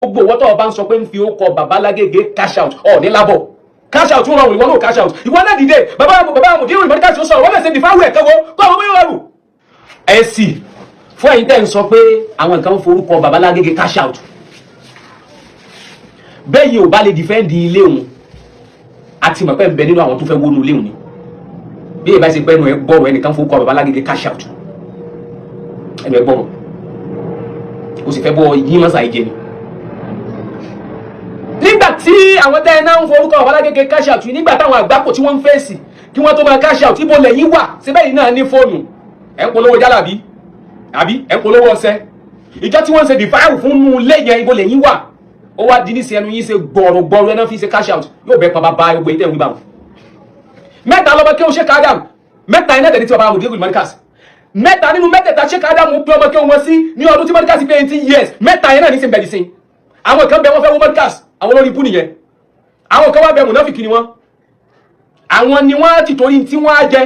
Gbogbo ìwọ tó o bá ń sọ pé ń fi ó kọ bàbá Lágége cash out, ọ̀ ní lábọ̀ cash out ń rọrùn. Ìwọ náà cash out, ìwọ náà dìde. Bàbá bàbá Mùdírù Mọ́ríkàsì ó sọ̀rọ̀, wọ́n lè ṣe dìfáwù ẹ̀ kẹ́wọ́ kó àwọn bóyá rọrùn. Ẹ sì fún ẹ̀yin tẹ́ ń sọ pé àwọn nǹkan ń forúkọ bàbá Lágége cash out bẹ́ẹ̀ yìí, ò bá lè defend ilé òun àti mọ̀ pé ń bẹ nínú àwọn tó fẹ́ wónú ilé òun ni. Bí ìbá ṣe pẹ́ nu ẹ gbọ́rọ̀ ẹnìkan forúkọ bàbá Lágége cash out, ẹnu ẹ gbọ́rọ̀, o sì fẹ́ bọ́ yín mọ́sà ìjẹ ni. Nígbà tí àwọn tẹ́ ẹ náà ń forúkọ bàbá Lágége cash out, nígbà táwọn àgbákò tí wọ́n ń fèsì kí wọ́n tó máa cash out, ibo lẹ́yìn wà? Síbẹ̀ yìí náà ní fóònù, ẹ̀ ń polówó jálàbí àbí ẹ̀ ń polówó ọṣẹ. Ìjọ tí wọ́n ń ṣe dìfáàrù fún nù lé yẹn, ibo lẹ́yìn wà? Ó wá di níṣẹ́ ẹnu yín ṣe gbọ̀rọ̀gbọ̀rọ̀ ẹ̀ náà fi ṣe cash out, yóò bẹ́ pa bàbá gbogbo yìí tẹ̀ ń wí bá wọn. Mẹ́ta lọ́mọ kí ó ṣe kádàm, mẹ́ta iná tẹ̀lé tí bàbá Mùdírù Mọ́ríkàsì. Mẹ́ta nínú mẹ́tẹ̀ẹ̀ta, ṣé kádàmù pé ọmọ kí wọ́n sí ní ọdún tí Mọ́ríkàsì pé 18 years. Mẹ́ta yẹn náà ní sí bẹ̀rẹ̀ sí. Àwọn kan bẹ, wọ́n fẹ́ wọ́n Mọ́ríkàsì, àwọn olórí ibú nìyẹn. Àwọn kan wá bẹ, mùnáfìkì ni wọ́n. Àwọn ni wọ́n ti torí tí wọ́n á jẹ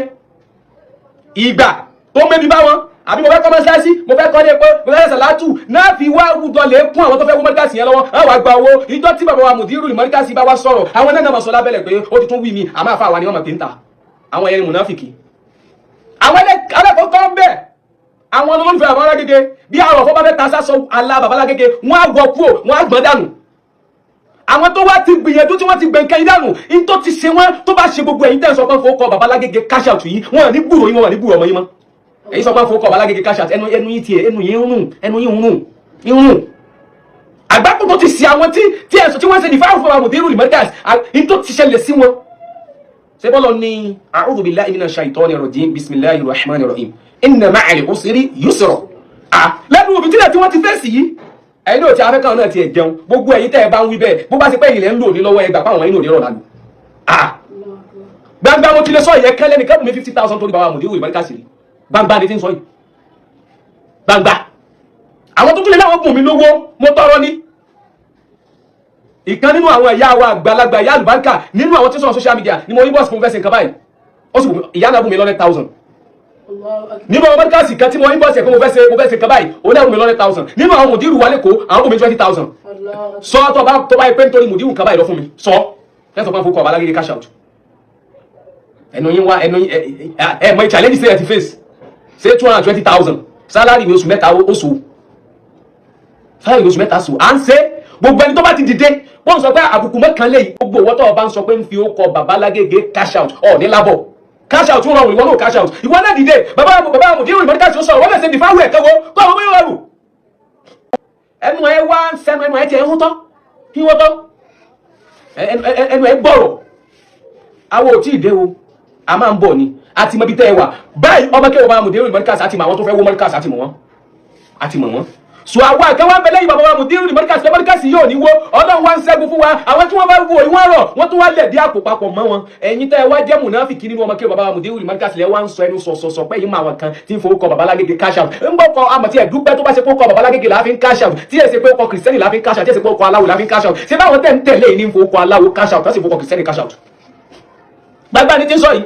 ìgbà tó mébi bá wọn, àbí mo fẹ́ kọ́ mọ́ṣáláṣí, mo fẹ́ kọ́ ní epo, mo fẹ́ sàlátù náà, fi wá wùdọ̀ lè kún àwọn tó fẹ́ wọ́n Mọ́ríkàsì yẹn lọ́wọ́. Àwọn àgbà owó ìjọ tí bàbá wa Mùdírù Mọ́ríkàsì bá wá sọ̀rọ̀, àwọn náà máa sọ lábẹ́lẹ̀ pé ó ti tún wí mi, àmọ́ àfa àwa ni wọ́n mọ̀ pé ń ta àwọn ẹni mùnáfìkì. Àwọn ẹlẹ́kọ̀ọ́kọ́ ń bẹ̀, àwọn olólùfẹ́ bàbá Lágége, bí àwọn ọ̀fọ́ bá fẹ́ ta sásọ alá bàbá Lágége, wọ́n á wọ kúò, wọ́n á gbọ́n dànù. Àwọn tó wá ti gbìyànjú tí wọ́n ti gbẹ̀ǹkẹ́ yín dànù in tó ti ṣe wọ́n, tó bá ṣe gbogbo ẹ̀yin tẹ́ ń sọ pé fowó kọ bàbá Lágége cash out yìí, wọ́n ní gbúrò yín, wọ́n ní gbúrò ọmọ yín mọ́. Èyí sọ pé fowó kọ bàbá Lágége cash out, ẹnu yín tiẹ̀, ẹnu yín ń rùn, ẹnu yín ń rùn, ń rùn. Àgbákò tó ti ṣe àwọn tí ẹ̀sùn tí wọ́n ṣe dìfáà fún Mùdírù Mọ́ríkàsì in tó ti ṣẹlẹ̀ sí wọn. Ṣé bọ́lọ̀ ní a'udhu billahi minash shaitani rajim, bismillahir rahmanir rahim, inna ma'al usri yusra. Lẹ́nu òbí tílẹ̀ tí wọ́n ti fèsì yìí, ẹ̀yin náà ti afẹ́kàn náà ti ẹ̀ jẹun. Gbogbo ẹ̀yin tẹ́ ẹ bá ń wí bẹ́ẹ̀, bó bá ṣe pé ilẹ̀ ń lò ní lọ́wọ́, ẹ gbà pàwọn ẹ̀yin náà ní rọ̀ lálù. Gbangba mo ti lè sọ ìyẹn kẹ́lẹ́ ní kẹ́bùn mi 50,000 torí bàbá Mùdírù Mọ́ríkàsì rí. Gbangba ni ti ń sọ yìí, gbangba. Àwọn tó tún lè láwọn bùn mí lówó, mo tọrọ ní ìkan nínú àwọn ìyá wa àgbàlagbà, ìyá àlùbáríkà nínú àwọn tí sọ̀rọ̀ social media ni mo rí bọ́ọ̀sì fún fẹ́sẹ̀ nǹkan báyìí, ó sì ìyá náà bùn mi 100,000. Nínú àwọn mọ́ríkàsì kan tí mo inbox ẹ̀ pé mo fẹ́ ṣe nǹkan báyìí, òun náà bùn mi 100,000. Nínú àwọn mùdírù wa lẹ́kọ̀ọ́, àwọn bùn mi 20,000. Sọ tó bá yẹ pé nítorí mùdírù nǹkan báyìí lọ fún mi, sọ fẹ́ sọ pé fún kọ́ Alágége cash out. Ẹnu yín wá ẹnu ẹ mọ challenge ṣe ẹ ti face ṣe 220,000 salary ní oṣù 3, oṣù salary ní oṣù 3 sùn à ń ṣe. Gbogbo ẹni tó bá ti dìde, wọ́n sọ pé àbùkù mọ́kànlé yìí. Gbogbo ìwọ tó bá ń sọ pé ń fi ó kọ bàbá Lágége cash out, ọ̀ ní lábọ̀ cash out ń rọrùn. Ìwọ náà cash out, ìwọ náà dìde. Bàbá bàbá Mùdírù Mọ́ríkàsì ó sọ̀rọ̀, wọ́n lè ṣe dìfáwù ẹ̀ kẹ́wọ́ kó àwọn bóyá rọrùn. Ẹnu ẹ wá ń sẹnu, ẹnu ẹ tiẹ̀ ń hún tán kí wọ́n tán, ẹnu ẹ gbọ́rọ̀. Àwọn ò tí ì dé o, a máa ń bọ̀ ni. Àti mọ ibi tẹ́ ẹ wà báyìí. Ọmọ kéwòn bá Mùdírù Mọ́ríkàsì àti mọ àwọn tó fẹ́ wó Mọ́ríkàsì, àti mọ̀ wọ́n, àti mọ̀ wọ́n. So àwa kan wá ń bẹ lẹ́yìn bàbá wa Mùdírù Mọ́ríkàsì. Mọ́ríkàsì yóò ní wó, Ọlọ́run wá ń ṣẹ́gun fún wa. Àwọn tí wọ́n bá wo ìwọ́n rọ̀, wọ́n tún wá lẹ̀ dí àpò papọ̀ mọ́ wọn. Ẹ̀yin tẹ́ ẹ wá jẹ́ mùnáfìkì nínú ọmọ kéwòn bàbá wa Mùdírù Mọ́ríkàsì lẹ́ wá ń sọ ẹnu sọ̀sọ̀sọ̀ pé yìí máa wọn kan tí ń fowó kọ bàbá Lágége cash out ń bọ́ kọ. Àmọ̀ tí ẹ̀ dúpẹ́ tó bá ṣe kó kọ bàbá Lágége là á fi ń cash out, tí ẹ̀ ṣe pé ó kọ kìrìsìtẹ́nì là á fi ń cash out, tí ẹ̀ ṣe pé ó kọ aláwo là á fi ń cash out. Ṣé báwọn tẹ̀ ń tẹ̀lé yìí ní ń fowó kọ aláwo cash out, tó sì fowó kọ kìrìsìtẹ́nì cash out? Gbàgbá ni tí ń sọ yìí.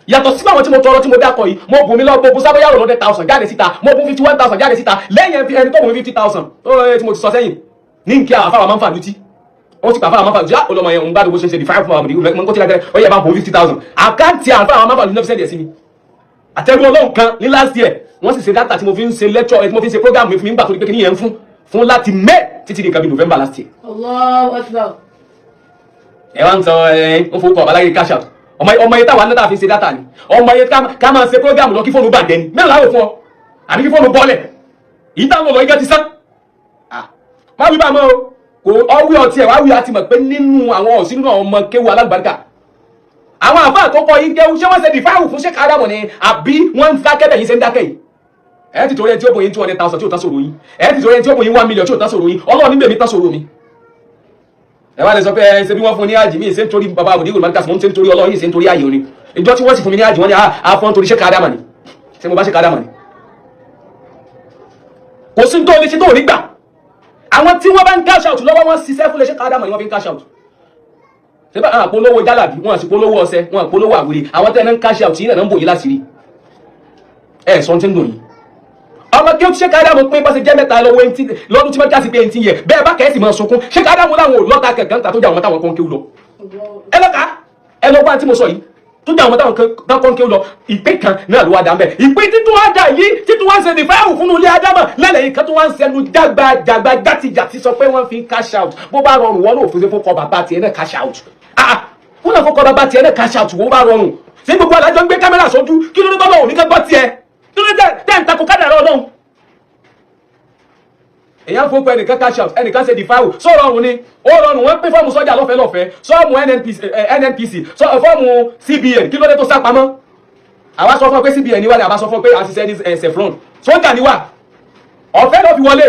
Yàtọ̀ sí àwọn tí mo tọrọ tí mo dákọ̀ yìí, mo bùn mí lọ, mo bùn sábẹ́yàrò 100,000 jáde síta, mo bùn 51,000 jáde síta. Lẹ́yìn ẹni tó bùn mí 50,000 tó tí mo ti sọ sẹ́yìn ní nkí àwọn afáwọn máa ń fà lùtí, ó ti pàfà àwọn máa ń fà lùtí. Á olọmọ yẹn ń gbádùn bó ṣe ń ṣe di five fún àwọn ọmọdé mọ́ kó tí lágbẹ́rẹ́ ó yẹ bá bùn 50,000. Account àfáwọn máa ń fà lùtí náà fi send ẹ̀ sí mi. Àtẹ̀rù Ọlọ́run kan ní last year, wọ́n sì ṣe data tí mo fi ń ṣe lecture, tí mo fi ń ṣe program mi fún mi nígbà tó di pé kí ni yẹn ń fún láti May títí di nǹkan bí November last year. Allahu Akbar. Ẹ wá ń sọ ẹ ń fowó kọ Alágége cash out. Ọmọ yẹn táwa náà fi ṣe data ni, ọmọ yẹn ká máa ṣe program lọ kí fóònù bàjẹ́ ni mélòó láwò fún ọ, àbí kí fóònù bọ́lẹ̀ èyí táwọn lọ igá ti sán. Má wí bá mọ́ o, kò ọwí ọtí ẹ̀ wá wí. Àti mọ̀ pé nínú àwọn ọ̀sìn, nínú àwọn ọmọ kéwu alágbàríkà, àwọn àfáà tó kọ yín kéwu, ṣé wọ́n ṣe dìfáwù fún ṣé kádàmọ̀ ni, àbí wọ́n ń dákẹ́ bẹ̀ yín ṣe ń dákẹ́ yìí? Ẹ ti torí ẹ tí ó bò yín 200,000 tí ò tán sọ̀rọ̀ yín, ẹ ti torí ẹ tí ó bò yín 1 million tí ò tán sọ̀rọ̀ yín. Ọlọ́run níbẹ̀ mi tán sọ̀rọ̀ mi. Ẹ wá lè sọ pé ẹ ṣe bí wọ́n fún ní àjì mí ṣe ń torí bàbá àbòdì ìgbòho mọ́ríkàsì, mo ń ṣe ń torí Ọlọ́run yìí, ṣe ń torí ààyè òní. Ìjọ tí wọ́n sì fún mi ní àjì, wọ́n ní a fọ́n torí ṣé kádàmà ni. Ṣé mo bá ṣe kádàmà ni? Kò sí tó lè ṣe tó rí gbà. Àwọn tí wọ́n bá ń cash out lọ́wọ́, wọ́n ṣiṣẹ́ fún lè ṣe kádàmà ni wọ́n fi ń cash out. Ṣé bá àwọn àpolówó jálàbí wọn àti polówó ọṣẹ wọn, àpolówó àwúre, àwọn tẹ́ ẹ ń cash out yìí náà ń bò yín láṣìírí. Ẹ sọ tí ń dùn yín. Ọmọ kí ó ti ṣe káádámù pín bá ṣe jẹ́ 3 lọ́wọ́ ẹntì lọ́dún tí wọ́n já sí pé ẹntì yẹ bẹ́ẹ̀ bá kẹ́sì máa sunkún. Ṣé káádámù láwọn ò lọ́ta kankan ta tó jẹ́ àwọn táwọn kan kéwù lọ? Ẹ lọ́ka, ẹ lọ bá tí mo sọ yìí tó jẹ́ àwọn táwọn kan kéwù lọ. Ìpín kan náà ló wá dá mbẹ́. Ìpín títún wá dà yìí, títún wá ń ṣe nífẹ̀ẹ́ fún ilé ádámà lẹ́lẹ̀ yìí kan tó wá ń sẹnu jágbajàgba játijàti sọ pé wọ́n fi ń cash out. Bó bá rọrùn, wọn náà òfin fún kọ bàbá tiẹ̀ náà cash out. Ah, wọn náà fún kọ bàbá tiẹ̀ náà cash out. Wọ́n bá rọrùn sí gbogbo alájọ ń gbé kámẹ́rà sójú. Kí ló dé tọ́lọ́ òní ká gbọ́ tiẹ̀? Kí ló dé tẹ́ ń takò kádàrá Ọlọ́run? Èyàn fún pé ẹnìkan cash out, ẹnìkan ṣe dìfáwò, sọ rọrùn ni? Ó rọrùn. Wọ́n pín fọ́ọ̀mù sọ́jà lọ́fẹ̀ẹ́ lọ́fẹ̀ẹ́, sọ́ọ̀mù NNPC, NNPC, fọ́ọ̀mù CBN. Kí ló dé tó sá pamọ́? Àwa sọ fún ọ pé CBN ni wà ní, àwa sọ fún ọ pé àṣìṣe ní sefron sójà ni wà. Ọ̀fẹ́ ló fi wọlé,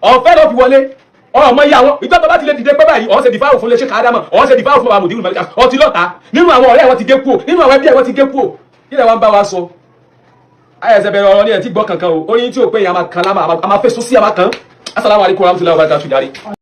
ọ̀fẹ́ ló fi wọlé. Ọmọ yìí, àwọn ìjọ tó bá ti lè dìde pé báyìí ọ̀hún ṣe dìfáwò fún léṣe kàádámọ̀, ọ̀hún ṣe dìfáwò fún àmùdíwì mẹ́ríkà, ọtí lọ́ta nínú àwọn ọ̀rẹ́ wọn ti gé kúò, nínú àwọn ẹbí wọn ti gé kúò. Kí lẹ wá ń bá wa sọ? Ayẹsẹ bẹ̀rẹ̀ ọ̀rọ̀ ní ẹ tí gbọ́ kankan o. Oyin tí o pé yẹn a máa kan lámà, a máa fẹ́ sọ sí, a máa kan. Assalamu alaikum warahmatullahi wabarakatuh jàre.